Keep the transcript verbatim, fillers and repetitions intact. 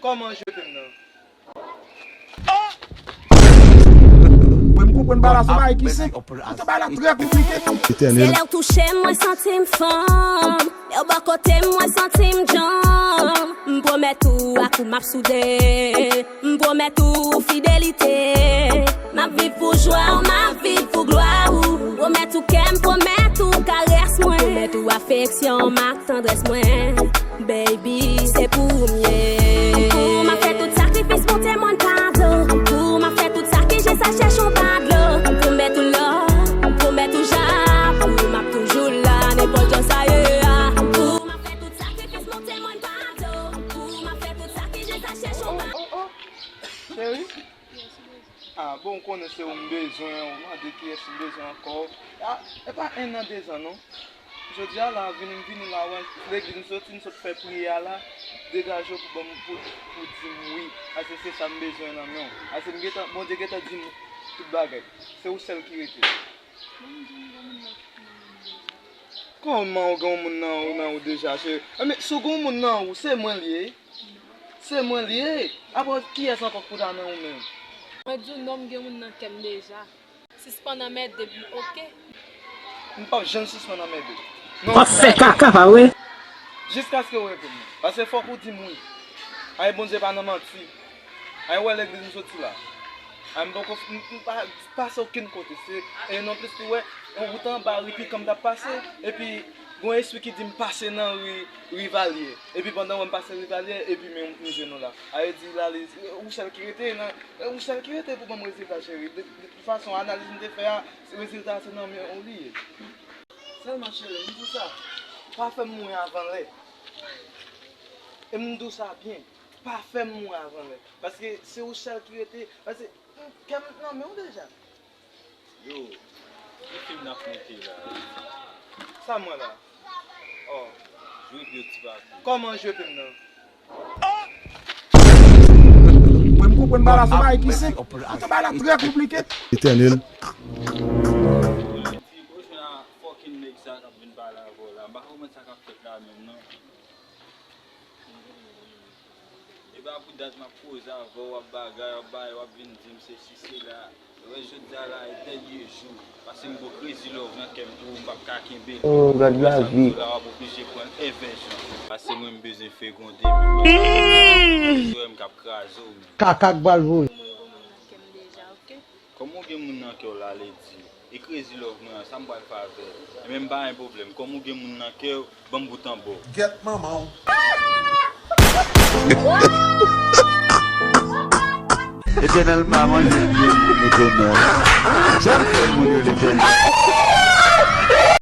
Kòman jwe p m nan? Mwen, m konprann bagay la, se bagay ki senp. Mwen, bagay la trè konplike. Se lè w touche m, mwen santi m fanm. Lè w bò kote m, mwen santi m djanm. M pwomèt ou ak ou m ap soude. M pwomèt ou fidelite. M ap viv pou jwa w, m ap viv pou glwa ou. Pwomèt ou kè m, pwomèt ou karès mwen. Pwomèt ou afeksyon m ak tandrès mwen. Baby, se pou ou m ye. Pou m ap fè tout sakrifis, monte mòn pa dlo. Pou m ap fè tout sa ki je sa chèche yon pa dlo. M pwomèt ou love, m pwomèt ou ja. Pou m ap toujou la, nenpòt jan sa ye a. Pou m ap fè tout sakrifis, monte mòn pa dlo. Pou m ap fè tout sa ki je sa chèche yon pa dlo. Cheri? Ah, bon, ou konnen se ou m bezwen, ou mande kiyès m bezwen ankò. Ah, e pa en an, de zan, non. Jodi a la, vini, m vini la, wè, legliz m soti, m sot fè priyè a la, degaje w pou ban m, pou, pou di m wi. Paske se sa m bezwen nan men w. Paske m gentan, Bondye gentan di m tout bagay. Se ou sèl ki rete. Kòman ou gen yon moun nan ou, nan ou deja, cheri? Enben, si w gen yon moun nan ou, se mwen l ye. Se mwen l ye. Apre, kiyès ankò k pou ta nan ou menm? Mwen di w non, m gen moun nan kè m deja. Sispann anmède m, oke? M p ap janm sispann anmède w. Non, w ap fè kaka, pa vre? Jiskaske w reponn mwen. Paske fòk ou di m wi. Ay, Bondye pa nan manti. Ay, wè legliz m soti la. Ay, m poko, m, m pa pase okenn kote. Se, e non plis tou, wè, yon wout anba ripikan m t ap pase. Epi, gon espri ki di m pase nan ri, Rivalye. Epi pandan w wè m pase Rivalye, epi men m jwenn ou la. A yo di la, li, ou sèl ki rete, nan, ou sèl ki rete pou ban m rezilta, cheri. De, de tout fason, analiz m te fè a, rezilta a se nan men ou li ye. Sèlman, cheri, m di w sa, pa fè m mouri avan lè. E m di w sa byen, pa fè m mouri avan lè. Paske se ou sèl ki rete, paske kè m nan men w deja. Yo, ki fim n ap monte la? Sa mwen la? Oh. Jwe byen ti papi. Kòman jwe p m nan? Mwen, m konprann bagay la, se bagay ki senp. Poutan bagay la trè konplike. Etènèl. Ti pwochen a fucking nèg sa k ap vin pale avè w la. M pa konprann sa k ap fèt la menm non. E pa pou dat m ap koze avè w, w ap bagay, w ap bay, w ap vin di m sesi sela. Wè jodi a la e dènye jou. Paske m gon crazy love nan kè m pou ou, m p ap ka kenbe l. Oh, gad lavi. Sa m di w la, w ap oblije pran l envèsyon. Paske mwen m bezwen fegonde menm. Bezwen m k ap kraze w menm. Kaka k pral voye. Kòm ou gen moun nan kè w la, Lady, e crazy love mwen an, sa m pral fè avè l? Ebyen, m pa gen pwoblèm. Kòm ou gen moun nan kè w, ban m bout anba w. Gèt manman w. Etènèl pa manje vye moun Etènèl. Jan fè moun yo Letènèl.